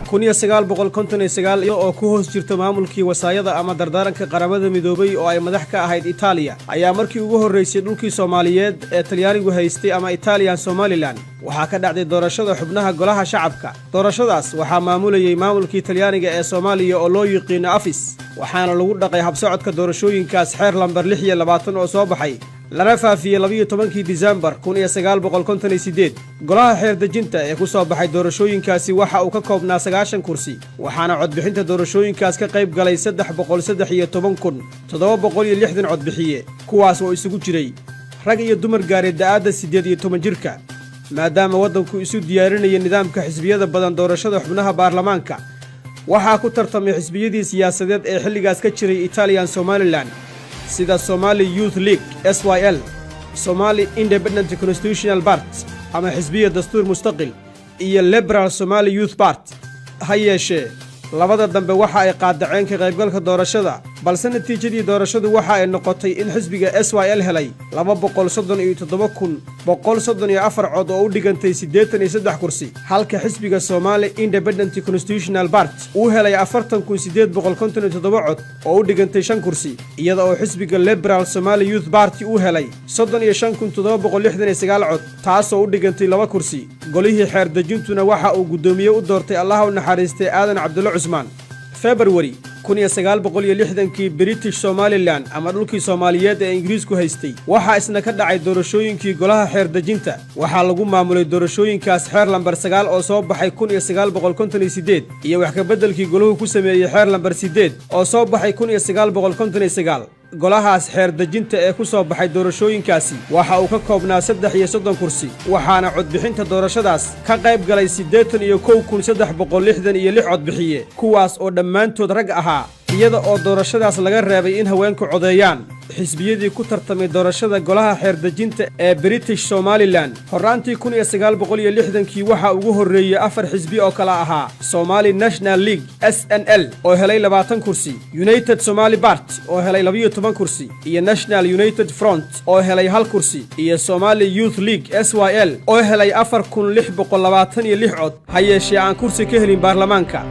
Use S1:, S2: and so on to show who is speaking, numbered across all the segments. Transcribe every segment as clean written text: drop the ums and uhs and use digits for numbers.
S1: 1959 oo ku hoos jirta maamulkii wasaayada ama dardaaranka Qaramada Midoobay oo ay madax ka ahayd Itaaliya, ayaa markii ugu horraysay dhulkii Soomaaliyeed ee Talyaanigu haystay ama Italian Somaliland waxaa ka dhacday doorashada xubnaha golaha shacabka. Doorashadaas waxaa maamulayey maamulkii Talyaaniga ee Soomaaliya oo loo yiqiino AFIS, waxaana lagu dhaqay habsocodka doorashooyinkaas xeer lambar 26 oo soo baxay lana faafiyey 12-kii Disembar 1958. Golaha xeerdejinta ee ku soo baxay doorashooyinkaasi waxa uu ka koobnaa 90 kursi, waxaana codbixinta doorashooyinkaas ka qayb galay 313,760 codbixiye, kuwaas oo isugu jiray rag iyo dumar gaaray da'aadda 18 jirka. Maadaama waddanku isu diyaarinaya nidaamka xisbiyada badan, doorashada xubnaha baarlamaanka waxaa ku tartamay xisbiyadii siyaasadeed ee xilligaas ka jiray Italian Somaliland, sida Somali Youth League SYL, Somali Independent Constitutional Party ama Xisbiya Dastuur Mustaqil iyo Liberal Somali Youth Party. Ha yeeshee, labada dambe waxa ay qaadaceen ka qaybgalka doorashada, balse natiijadii doorashadu waxa ay noqotay in xisbiga SYL helay 237,134 cod oo u dhigantay 83 kursi, halka xisbiga Somali Independent Constitutional Party uu helay 40,857 cod oo u dhigantay 5 kursi, iyada oo xisbiga Liberal Somali Youth Party uu helay 35,769 cod, taasoo u dhigantay 2 kursi. Golihii xeerdejintuna waxa uu guddoomiye u doortay, Allaha u naxariistay, Aadan Cabdulle Cusmaan. Februari 1960-kii, British Somaliland ama dhulkii Soomaaliyeed ee Ingiriisku haystay waxaa isna ka dhacay doorashooyinkii golaha xeerdejinta. Waxaa lagu maamulay doorashooyinkaas xeer lambar 9 oo soo baxay 1958 iyo wax kabeddelkii golahu ku sameeyey xeer lambar 8 oo soo baxay 1959. Golahaas xeerdejinta ee ku soo baxay doorashooyinkaasi waxa uu ka koobnaa 33 kursi, waxaana codbixinta doorashadaas ka qayb galay 81,366 codbixiye, kuwaas oo dhammaantood rag ahaa, iyada oo doorashadaas laga reebay in haweenku codeeyaan. Xisbiyadii ku tartamay doorashada golaha xeerdejinta ee British Somaliland horraantii 1960-kii waxaa ugu horreeyey afar xisbi oo kala ahaa Somali National League SNL oo helay 20 kursi, United Somali Party oo helay 12 kursi, iyo National United Front oo helay 1 kursi, iyo Somali Youth League SYL oo helay 4626 cod, ha yeeshee aan kursi ka helin baarlamaanka.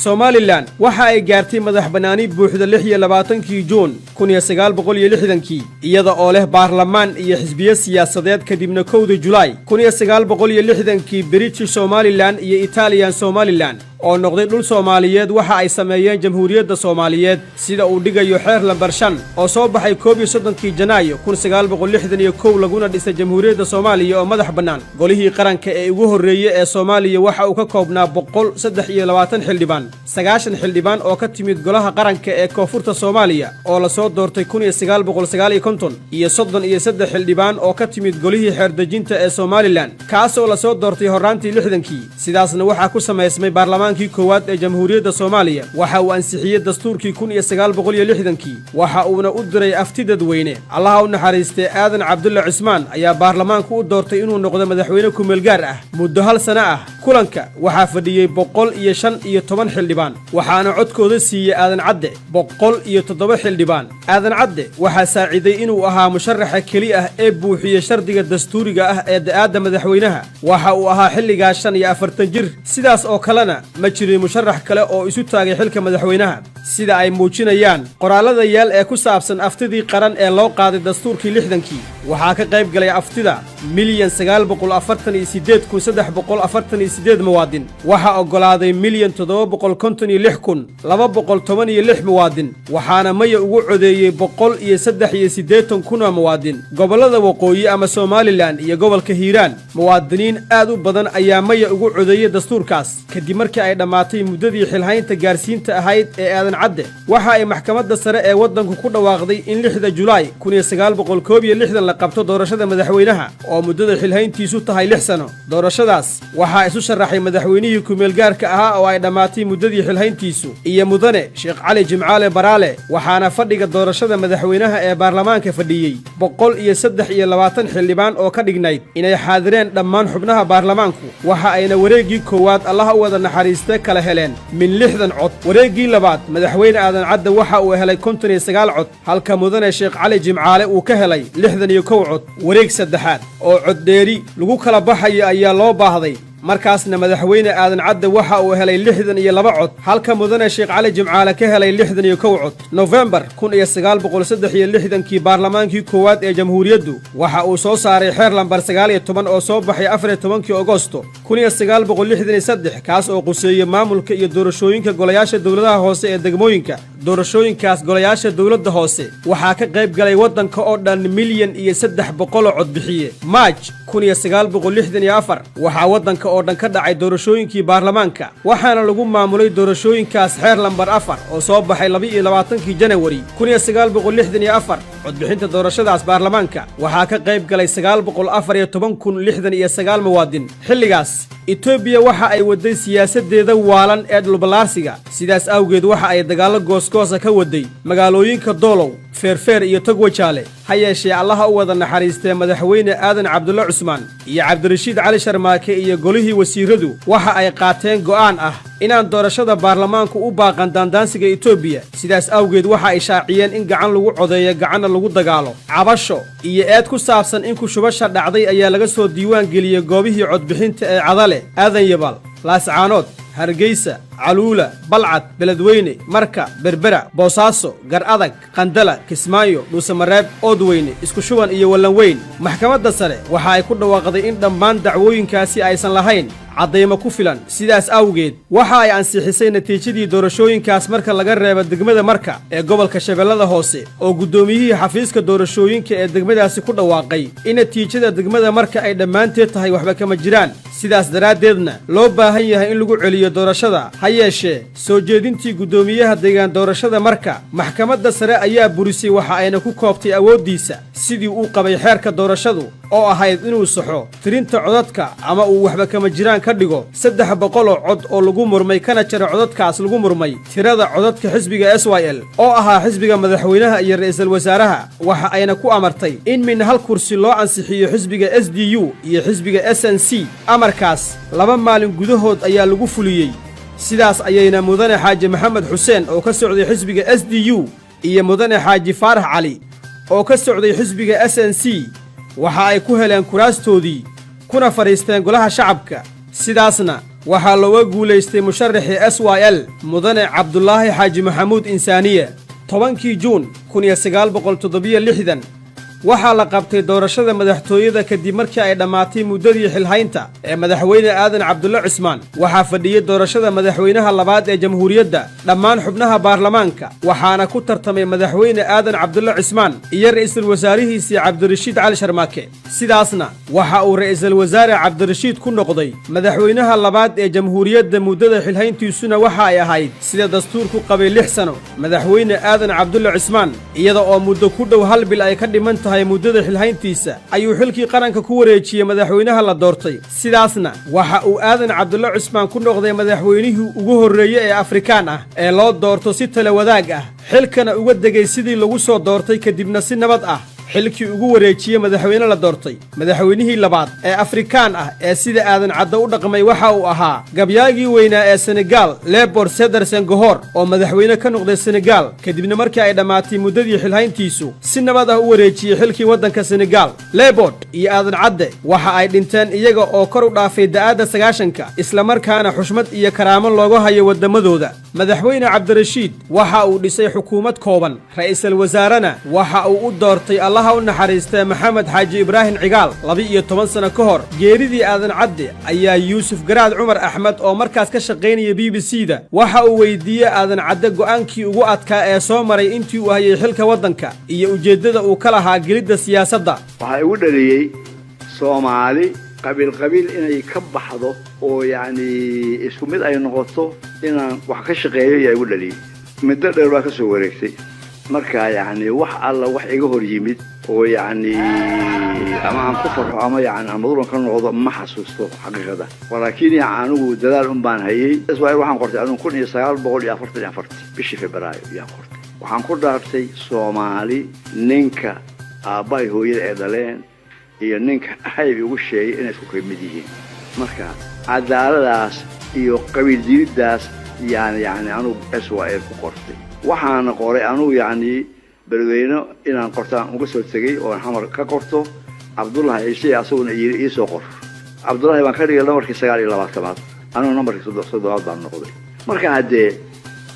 S1: Somaliland waxa ay gaartay madax bannaani buuxda 26-kii Juun 1960-kii, iyada oo leh baarlamaan iyo xisbiyo siyaasadeed. Kadibna 1-da Julaay 1960-kii, British Somaliland iyo Italian Somaliland oo noqday dhul Soomaaliyeed waxa ay sameeyeen Jamhuuriyadda Soomaaliyeed, sida uu dhigayo xeer lambar 5 oo soo baxay 31-kii Janaayo 1961, laguna dhisay Jamhuuriyadda Soomaaliya oo madax bannaan. Golihii qaranka ee ugu horreeyey ee Soomaaliya waxa uu ka koobnaa 123 xildhibaan, 90 xildhibaan oo ka timid golaha qaranka ee Koonfurta Soomaaliya oo lasoo doortay 1959, iyo 33 xildhibaan oo ka timid golihii xeerdejinta ee Somaliland, kaasoo lasoo doortay horraantii 60-kii. Sidaasna waxaa ku samaysmay baarlamaankii koowaad ee Jamhuuriyadda Soomaaliya. Waxa uu ansixiyey dastuurkii 1960-kii, waxa uuna u diray afti dadweyne. Allaha u naxariistay, Aadan Cabdulle Cismaan ayaa baarlamaanku u doortay inuu noqdo madaxweyne kumeelgaar ah muddo hal sano ah. Kulanka waxaa fadhiyey 115 xildhibaan, waxaana codkooda siiyey Aadan Cadde 107 xildhibaan. Aadan Cadde waxaa saaciiday inuu ahaa musharaxa keli ah ee buuxiyey shardiga dastuuriga ah ee da'aadda madaxweynaha. Waxa uu ahaa xilligaas 45 jir. Sidaas oo kalena ma jirin musharax kale oo isu taagay xilka madaxweynaha, sida ay muujinayaan qoraallada yaal ee ku saabsan aftidii qaran ee loo qaaday dastuurkii 60-kii. Waxaa ka qayb galay aftida 1,948,348 muwaadin. Waxaa oggolaaday 1,756,216 muwaadin, waxaana maya ugu codeeyey 183,000 oo muwaadin. Gobollada Waqooyi ama Somaliland iyo gobolka Hiiraan, muwaadiniin aad u badan ayaa maya ugu codeeyey dastuurkaas. Kadib markii ay dhammaatay muddadii xilhaynta gaarsiinta ahayd ee Aadan Aadan Cadde, waxa ay maxkamadda sare ee waddanku ku dhawaaqday in 6da Julaay 1961 la qabto doorashada madaxweynaha oo muddada xilhayntiisu tahay 6 sano. Doorashadaas waxaa isu sharaxay madaxweynihii kumeelgaarka ahaa oo ay dhammaatay muddadii xilhayntiisu iyo mudane Sheekh Cali Jimcaale Baraale. Waxaana fadhiga doorashada madaxweynaha ee baarlamaanka fadhiyey 123 xildhibaan oo ka dhignayd inay xaadireen dhammaan xubnaha baarlamaanku. Waxa ayna wareeggii koowaad, Allaha u wada naxariiste, kala heleen min 60 cod. Wareeggii labaad, madaxweyne Aadan Cadde waxa uu helay 59 cod, halka mudane Sheekh Cali Jimcaale uu ka helay 61 cod. Wareeg saddexaad oo coddheeri lagu kala baxayo ayaa loo baahday. Markaasna madaxweyne Aadan Cadde waxa uu helay 62 cod, halka mudane Sheekh Cali Jimcaale ka helay 61 cod. Nofembar 1963-kii, baarlamaankii koowaad ee jamhuuriyaddu waxa uu soo saaray xeer lambar 19 oo soo baxay 14-kii Agosto 1963, kaas oo quseeyey maamulka iyo doorashooyinka golayaasha dowladaha hoose ee degmooyinka. Doorashooyinkaas golayaasha dowladda hoose waxaa ka qayb galay waddanka oo dhan 1,300,000 codbixiye. Maaj 1964 waxaa waddanka oo dhan ka dhacay doorashooyinkii baarlamaanka, waxaana lagu maamulay doorashooyinkaas xeer lambar 4 oo soo baxay 22-kii Janawari 1964. Codbixinta doorashadaas baarlamaanka waxaa ka qayb galay 914,069 muwaadin. Xilligaas Etoobiya waxa ay waday siyaasaddeeda waalan ee dhulballaarsiga. Sidaas awgeed waxa ay dagaallo goosgoosa ka waday magaalooyinka Doolow, Feerfeer iyo Togwajaale. Ha yeeshee, Allaha u wada naxariistee, madaxweyne Aadan Cabdulle Cusmaan iyo Cabdirashiid Cali Sharmaake iyo golihii wasiiradu waxa ay qaateen go'aan ah inaan doorashada baarlamaanku u baaqan daandaansiga Etoobiya. Sidaas awgeed waxa ay shaaciyeen in gacan lagu codeeyo, gacanna lagu dagaalo. Cabasho iyo eed ku saabsan in kushubasha dhacday ayaa laga soo diiwaan geliyey goobihii codbixinta ee Cadale, Aadan Yabal, Laascaanood, Hargeysa, Caluula, Balcad, Beledweyne, Marka, Berbera, Boosaaso, Gar Adag, Qandala, Kismaayo, Dhuusamareeb, Oodweyne, Isku Shuban iyo Wallanweyn. Maxkamadda sare waxa ay ku dhawaaqday in dhammaan dacwooyinkaasi aysan lahayn caddaymo ku filan. Sidaas awgeed waxa ay ansixisay natiijadii doorashooyinkaas, marka laga reebo degmada Marka ee gobolka Shabeellada Hoose, oo guddoomiyihii xafiiska doorashooyinka ee degmadaasi ku dhawaaqay in natiijada degmada Marka ay dhammaanteed tahay waxba kama jiraan, sidaas daraaddeedna loo baahan yahay in lagu celiyo doorashada. Ha yeeshee, soo jeedintii guddoomiyaha deegaan doorashada Marka maxkamadda sare ayaa burisay. Waxa ayna ku koobtay awooddiisa sidii uu qabay xeerka doorashadu, oo ahayd inuu saxo tirinta codadka ama uu waxba kama jiraan ka dhigo 300 oo cod oo lagu murmay, kana jaro codadkaas lagu murmay tirada codadka xisbiga SYL, oo ahaa xisbiga madaxweynaha iyo ra'iisul wasaaraha. Waxa ayna ku amartay in min hal kursi loo ansixiyo xisbiga SDU iyo xisbiga SNC. Amarkaas 2 maalin gudahood ayaa lagu fuliyey. Sidaas ayayna mudane Xaaji Maxamed Xuseen oo ka socday xisbiga SDU iyo mudane Xaaji Faarax Cali oo ka socday xisbiga SNC waxa ay ku heleen kuraastoodii, kuna fadhiisteen golaha shacabka. Sidaasna waxaa looga guulaystay musharaxii SYL, mudane Cabdulaahi Xaaji Maxamuud Insaaniye. 10-kii Juun 1967 waxaa la qabtay doorashada madaxtooyada, kadib markii ay dhammaatay muddadii xilhaynta ee madaxweyne Aadan Cabdulle Cusmaan. Waxaa fadhiyey doorashada madaxweynaha labaad ee jamhuuriyadda dhammaan xubnaha baarlamaanka, waxaana ku tartamay madaxweyne Aadan Cabdulle Cusmaan iyo ra'iisul wasaarihiisii Cabdirashiid Cali Sharmaake. Sidaasna waxa uu ra'iisul wasaare Cabdirashiid ku noqday madaxweynaha labaad ee jamhuuriyadda. Muddada xilhayntiisuna waxa ay ahayd, sida dastuurku qabay, 6 sano. Madaxweyne Aadan Cabdulle Cusmaan, iyada oo muddo ku dhow hal bil ay ka dhiman tahay muddada xilhayntiisa, ayuu xilkii qaranka ku wareejiyey madaxweynaha la doortay. Sidaasna waxa uu Aadan Cabdulle Cusmaan ku noqday madaxweynihii ugu horreeye ee Afrikaan ah ee loo doorto si tala wadaag ah, xilkana uga degay sidii lagu soo doortay, kadibna si nabad ah xilkii ugu wareejiyey madaxweyne la doortay. Madaxweynihii labaad ee Afrikaan ah ee sida Aadan Cadde u dhaqmay waxa uu ahaa gabyaagii weynaa ee Senegaal, Léopold Sédar Senghor, oo madaxweyne ka noqday Senegaal, kadibna markii ay dhammaatay muddadii xilhayntiisu si nabad ah u wareejiyey xilkii waddanka Senegaal. Léopold iyo Aadan Cadde waxa ay dhinteen iyaga oo kor u dhaafay da'aadda 90-ka, islamarkaana xushmad iyo karaamo looga hayo waddamadooda. Madaxweyne Cabdirashiid waxa uu dhisay xukuumad kooban, ra'iisul wasaarena waxa uu u doortay, Allaha u naxariistee, Maxamed Xaaji Ibraahim Cigaal. 12 sano ka hor geeridii Aadan Cadde ayaa Yuusuf Garaad Cumar Axmed, oo markaas ka shaqaynaya BBC-da, waxa uu weydiiyey Aadan Cadde go'aankii ugu adkaa ee soo maray intii uu hayay xilka waddanka iyo ujeeddada uu ka lahaa gelidda siyaasadda.
S2: Waxaa igu dhaliyey Soomaali qabiil qabiil inay ka baxdo oo yacni isku mid ay noqoto, inaan wax ka shaqeeyo ayaa igu dhaliyey. Muddo dheer baa ka soo wareegtay. Marka yacni wax alla wax iga hor yimid oo yacni ama aan ku farxo ama yani aan maduran ka noqdo, ma xasuusto xaqiiqada. Walaakiin yani anigu dadaal un baan hayay. SYL waxaan qortay anigu 1944-tii bishii Febraayo ayaan qortay. Waxaan ku dhaartay Soomaali ninka aabbahay hooyada ay dhaleen iyo ninka hayb igu sheegay inay isku kala mid yihiin. Marka cadaaladaas iyo qabiil diiddaas yani anugu SYL ku qortay. Waxaana qoray anugu yacni Beledweyne inaan qortaan uga soo tegey oon Xamar ka qorto. Cabdullahi Ciise asaguna yiri iisoo qor. Cabdullahi baan ka dhigay nambarkii 29aad, anugu nambarkii 30aad baan noqday. Marka haddee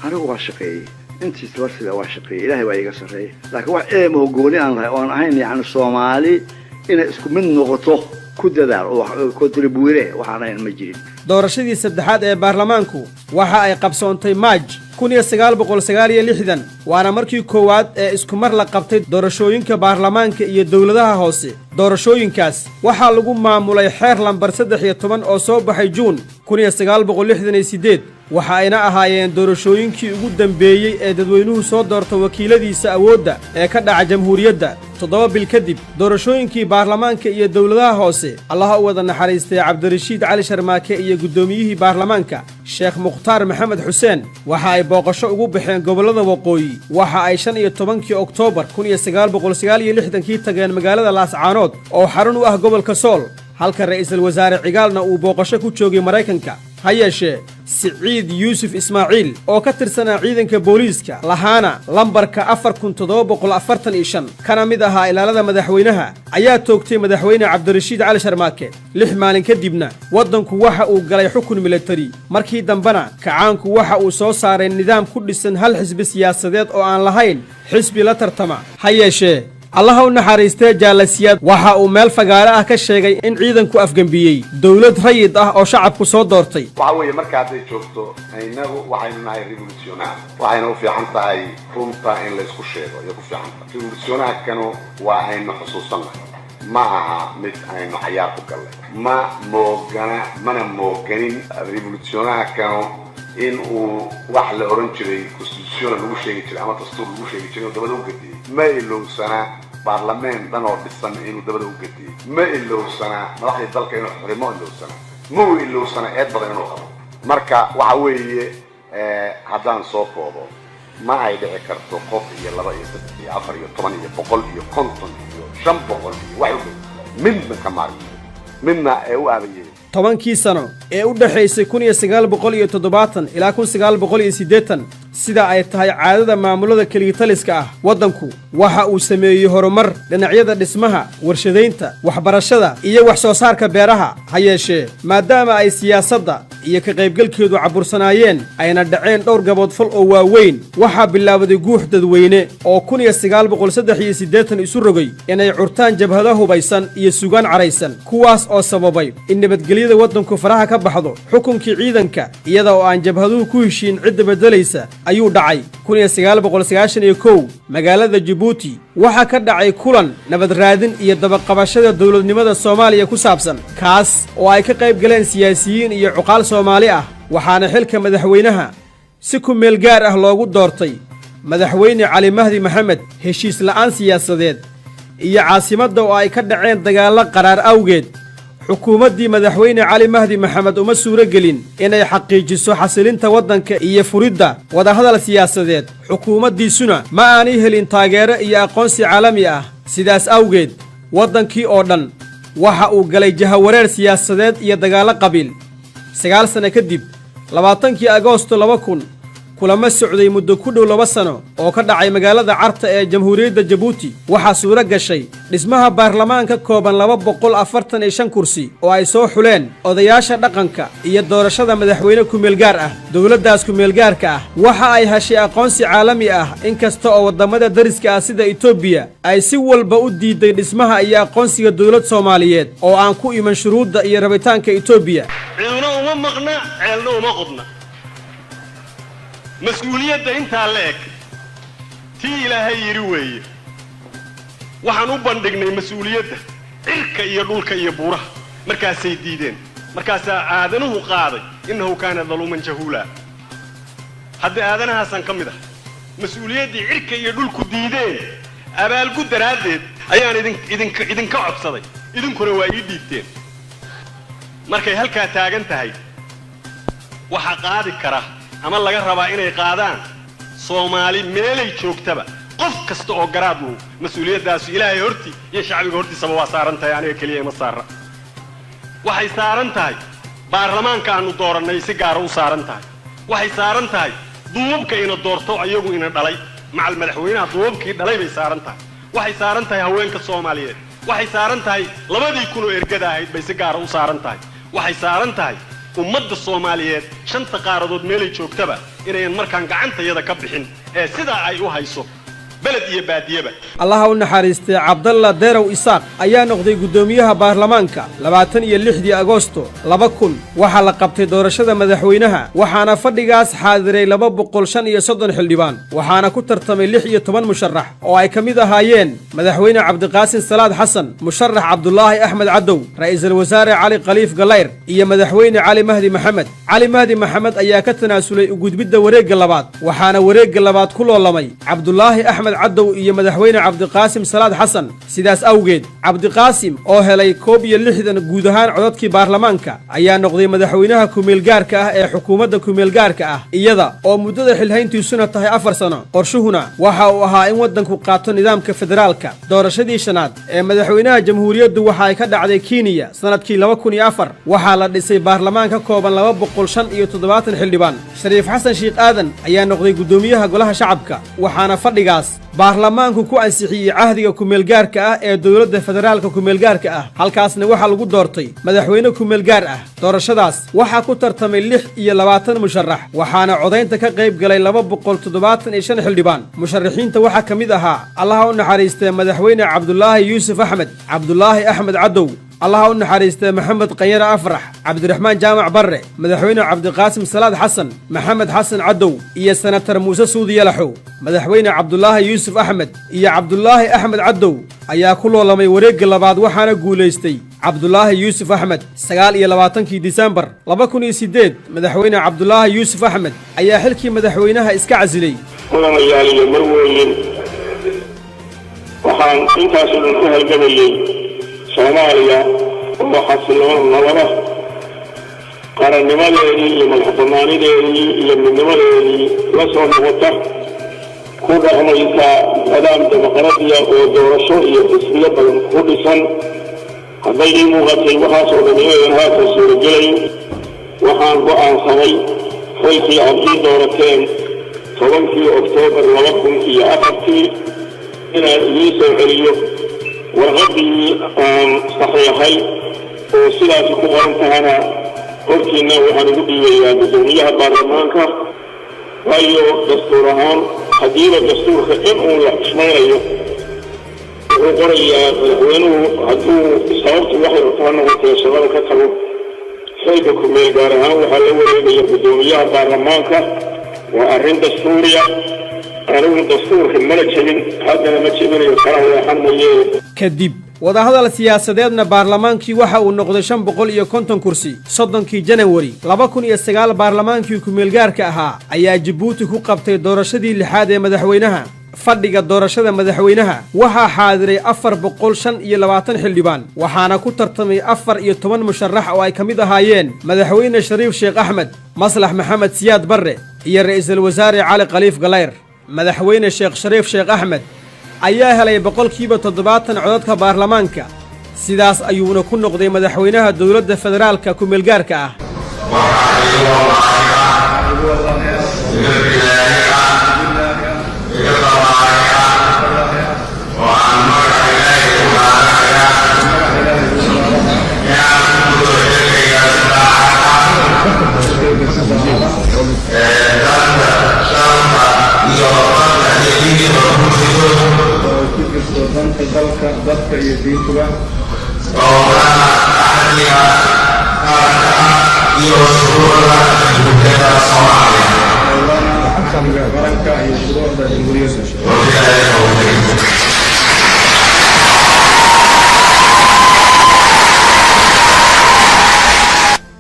S2: anigu waa shaqeeyey, intiis barsida waa shaqeeyey, Ilaahay baa iiga sarreeya, laakiin wax eemaho gooni aan lahay oon ahayn yacni Soomaali inay isku mid noqoto ku dadaal oo contribuire waxaan ahayn ma jirin.
S1: Doorashadii saddexaad ee baarlamaanku waxa ay qabsoontay Maaj 1969, waana markii koowaad ee isku mar la qabtay doorashooyinka baarlamaanka iyo dowladaha hoose. Doorashooyinkaas waxaa lagu maamulay xeer lambar 13 oo soo baxay Juun 1968, waxa ayna ahaayeen doorashooyinkii ugu dambeeyey ee dadweynuhu soo doorto wakiiladiisa awoodda ee ka dhaca jamhuuriyadda. 7 bil kadib doorashooyinkii baarlamaanka iyo dowladaha hoose, Allaha u wada naxariistay Cabdirashiid Cali Sharmaake iyo guddoomiyihii baarlamaanka Sheekh Mukhtaar Maxamed Xuseen waxa ay booqasho ugu baxeen gobollada waqooyi. Waxa ay 15-kii Oktoobar 1969-kii tageen magaalada Laascaanood oo xarun u ah gobolka Sool, halka ra'iisul wasaare Cigaalna uu booqasho ku joogay Maraykanka. Ha yeeshee, Siciid Yuusuf Ismaaciil oo ka tirsanaa ciidanka booliiska, lahaana lambarka 4745, kana mid ahaa ilaalada madaxweynaha, ayaa toogtay madaxweyne Cabdirashiid Cali Sharmaake. 6 maalin kadibna waddanku waxa uu galay xukun milatari. Markii dambena kacaanku waxa uu soo saaray nidaam ku dhisan hal xisbi siyaasadeed oo aan lahayn xisbi la tartama. Ha yeeshee, Allaha u naxariistee Jaalasiyaad waxa uu meel fagaare ah ka sheegay in ciidanku afgembiyey dowlad rayid ah oo shacabku soo doortay.
S3: Waxa weeye, marka hadday joogto, inagu waxaynu nahay revolutionnaire. Waxayna u fiican tahay runta in laysku sheego ayay ku fiican tahay. Revolutionnaire-kanu waa aynu xusuusannahay, ma aha mid aynu cayaar ku gallay. Ma moogana, mana mooganin revolutionnaire-kanu in uu wax la oran jiray constitution lagu sheegi jiray ama dastuur lagu sheegi jiray oo dabada u gadiyey. Ma ilowsana baarlameen dhan oo dhisan inuu dabada u gadiyey. Ma ilowsana madaxdii dalka inuu xurimo ilowsana. Ma uu ilowsana eed badan inuu qabo. Marka waxa weeye, haddaan soo koobo, ma ay dhici karto qof iyo laba iyo saddex iyo afar iyo 10 iyo 100 iyo 50 iyo 500 iyo wax u dhow midna ka maarmi, midna ee u aabayeen.
S1: 10-kii sano ee u dhexaysay 1970 ilaa 1980, sida ay tahay caadada maamulada keligitaliska ah, waddanku waxa uu sameeyey horumar dhinacyada dhismaha, warshadaynta, waxbarashada iyo wax soo saarka beeraha. Ha yeeshee, maadaama ay siyaasadda iyo ka qaybgalkeedu cabursanaayeen, ayna dhaceen dhowr gaboodfal oo waaweyn, waxaa bilaabaday guux dadweyne oo 1983 isu rogay inay curtaan jabhado hubaysan iyo sugaan caraysan, kuwaas oo sababay in nabadgelyada waddanku faraha ka baxdo. Xukunkii ciidanka, iyada oo aan jabhaduhu ku heshiin cidda beddelaysa, ayuu dhacay. 1991 magaalada Jabuuti waxaa ka dhacay kulan nabad raadin iyo dabaqabashada dowladnimada Soomaaliya ku saabsan, kaas oo ay ka qayb galeen siyaasiyiin iyo cuqaal Soomaali ah. Waxaana xilka madaxweynaha si ku meel gaar ah loogu doortay madaxweyne Cali Mahdi Maxamed. Heshiis la'aan siyaasadeed iyo caasimadda oo ay ka dhaceen dagaallo qaraar awgeed, xukuumaddii madaxweyne Cali Mahdi Maxamed uma suuro gelin inay xaqiijiso xasilinta waddanka iyo furidda wadahadal siyaasadeed. Xukuumaddiisuna ma aanay helin taageero iyo aqoonsi caalami ah. Sidaas awgeed, waddankii oo dhan waxa uu galay jahawareer siyaasadeed iyo dagaallo qabiil. 9 sano kadib, 20-kii Agoosto 2000, kulamo socday muddo ku dhow 2 sano oo ka dhacay magaalada Carta ee Jamhuuriyadda Jabuuti, waxaa suuro gashay dhismaha baarlamaan ka kooban 245 kursi oo ay soo xuleen odayaasha dhaqanka iyo doorashada madaxweyne kumeelgaar ah. Dowladdaas kumeelgaarka ah waxa ay heshay aqoonsi caalami ah, inkasta oo waddamada dariska ah sida Etoobiya ay si walba u diiday dhismaha iyo aqoonsiga dowlad Soomaaliyeed oo aan ku iman shuruudda iyo rabitaanka Etoobiya.
S4: Ciduna uma maqna, ceelna uma qodna. Mas-uuliyadda intaa la eg tii Ilaahay yidhi weeye. Waxaan u bandhignay mas-uuliyadda cirka iyo dhulka iyo buuraha, markaasay diideen. Markaasaa aadanuhu qaaday, innahu kaana daluuman jahuulaa. Hadda aadanahaasaan ka mid ah. Mas-uuliyaddii cirka iyo dhulku diideen abaalgud daraaddeed ayaan idinka codsaday, idinkuna waa ii dhiibteen. Markay halkaa taagan tahay, waxaa qaadi kara ama laga rabaa inay qaadaan Soomaali meelay joogtaba, qof kasta oo garaadlu. Mas-uuliyaddaasu Ilaahay hortii iyo shacbiga hortiisaba waa saaran tahay, aniga keliya ima saara. Waxay saaran tahay baarlamaanka aanu doorannay, si gaara u saaran tahay. Waxay saaran tahay duubabka ina doorto, iyagu ina dhalay, macal madaxweynaha duubabkii dhalay bay saaran tahay. Waxay saaran tahay haweenka Soomaaliyeed. Waxay saaran tahay 2,000 oo ergada ahayd bay si gaara u saaran tahay. Waxay saaran tahay ummadda Soomaaliyeed shanta qaaradood meelay joogtaba inayan markaan gacantayada ka bixin ee sidaa ay u hayso, beled iyo baadiyaba.
S1: Allaha u naxariistay, Cabdalla Derow Isaaq ayaa noqday guddoomiyaha baarlamaanka. 26-dii Agoosto 2000 waxaa la qabtay doorashada madaxweynaha, waxaana fadhigaas xaadiray 235 xildhibaan, waxaana ku tartamay 16 musharax oo ay ka mid ahaayeen Madaxweyne Cabdiqaasin Salaad Xasan, musharax Cabdulaahi Axmed Cadow, Ra'iisul Wasaare Cali Khaliif Galayr iyo Madaxweyne Cali Mahdi Maxamed. Cali Mahdi Maxamed ayaa ka tanaasulay u gudbidda wareegga labaad, waxaana wareegga labaad ku loolamay Cabdulaahi Axmed Cadow iyo Madaxweyne Cabdiqaasim Salaad Xasan. Sidaas awgeed, Cabdiqaasim oo helay 61 guud ahaan codadkii baarlamaanka ayaa noqday madaxweynaha kumeelgaarka ah ee xukuumadda kumeelgaarka ah, iyada oo muddada xilhayntiisuna tahay 4 sano. Qorshuhuna waxa uu ahaa in waddanku qaato nidaamka federaalka. Doorashadii shanaad ee madaxweynaha jamhuuriyaddu waxa ay ka dhacday Kenya sannadkii 2004. Waxaa la dhisay baarlamaan ka kooban 275 xildhibaan. Shariif Xasan Sheikh Aadan ayaa noqday guddoomiyaha golaha shacabka, waxaana fadhigaas baarlamaanku ku ansixiyey cahdiga kumeelgaarka ah ee dowladda federaalka kumeelgaarka ah. Halkaasna waxaa lagu doortay madaxweyne kumeelgaar ah. Doorashadaas waxaa ku tartamay 26 musharax, waxaana codaynta ka qayb galay 275 xildhibaan. Musharaxiinta waxaa ka mid ahaa, Allaha u naxariistee, Madaxweyne Cabdulaahi Yuusuf Axmed, Cabdulaahi Axmed Cadow, Allaha u naxariistee, Maxamed Qanyare Afrax, Cabdiraxmaan Jaamac Barre, Madaxweyne Cabdiqaasim Salaad Xasan, Maxamed Xasan Cadow iyo Senatar Muuse Suudi Yalaxow. Madaxweyne Cabdulaahi Yuusuf Axmed iyo Cabdulaahi Axmed Cadow ayaa ku loolamay wareegga labaad, waxaana guulaystay Cabdulaahi Yuusuf Axmed. 29-kii Disembar 2008, Madaxweyne Cabdulaahi Yuusuf Axmed ayaa xilkii madaxweynaha iska casilay.
S5: Mudanayaal iyo marwooyin, waxaan intaasoo dhan ku halgamayey Soomaaliya oo xasiloon, nabada, qarannimadeedii iyo madaxbanaanideedii iyo midnimadeedii la soo noqota, ku dhaqmaysa nidaam dimuqraadiya oo doorasho iyo xisbiyo badan ku dhisan. Hadday ii muuqatay waxaasoo dhan inayan haatan suurogelayn, waxaan go'aansamay xilkii aad ii doorateen 10-kii Oktoobar 2004-tii inaan idiin soo celiyo. Warqaddii aan saxiixay oo sidaasi ku qoran tahana hortiinna waxaan ugu dhiibayaa guddoomiyaha baarlamaanka, waayo dastuur ahaan, haddiiba dastuurka in uun la xushmaynayo, wuxuu qorayaa madaxweynuhu hadduu sababtu waxay rabto ha noqotee shaqada ka tago, xilka kumeel gaar ahaan waxaa la wareegaya guddoomiyaha baarlamaanka. Waa arrin dastuuriya. Anigu dastuurka mana jebin, haddana ma jebinayo, kana weexan mayee.
S1: Kadib wadahadal siyaasadeedna, baarlamaankii waxa uu noqday 550 kursi. 30-kii Janawari 2009, baarlamaankii kumeelgaarka ahaa ayaa Jabuuti ku qabtay doorashadii lixaad ee madaxweynaha. Fadhiga doorashada madaxweynaha waxaa xaadiray 425 xildhibaan, waxaana ku tartamay 14 musharax oo ay ka mid ahaayeen Madaxweyne Shariif Sheekh Axmed, Maslax Maxamed Siyaad Barre iyo Ra'iisul Wasaare Cali Khaliif Galayr. Madaxweyne Sheekh Shariif Sheekh Axmed ayaa helay 70% codadka baarlamaanka, sidaas ayuuna ku noqday madaxweynaha dowladda federaalka kumeelgaarka ah.
S6: Waxaa igu wallaahi ah, iga bilaahi ah, iga tallaahi ah, oo aan magaca Ilaahay ku dhaaranayaa inaan ku gudo xilkayga si daacad ah ee danta dalka iyo dadka iyo diinta ku jirto,
S7: oo ku jirto danta dalka, dadka iyo diintuba,
S6: dhowrana axdiga qaranka ah iyo shuruucda Jamhuuriyadda Soomaaliya.
S7: Dhowrana axdiga qaranka iyo shuruucda jamhuuriyadda.
S6: Wabilaahi tawfiiq.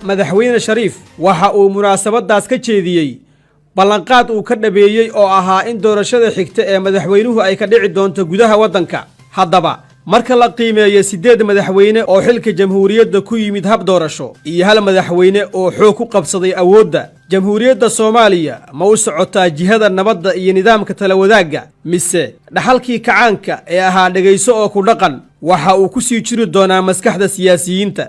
S1: Madaxweyne Shariif waxa uu munaasabaddaas ka jeediyey Ballanqaad uu ka dhabeeyey oo ahaa in doorashada xigta ee madaxweynuhu ay ka dhici doonto gudaha waddanka. Haddaba, marka la qiimeeyo siddeed madaxweyne oo xilka jamhuuriyadda ku yimid hab doorasho iyo hal madaxweyne oo xoog ku qabsaday awoodda, Jamhuuriyadda Soomaaliya ma u socotaa jihada nabadda iyo nidaamka tala wadaagga, mise dhaxalkii kacaanka ee ahaa dhegayso oo ku dhaqan waxa uu ku sii jiri doonaa maskaxda siyaasiyiinta?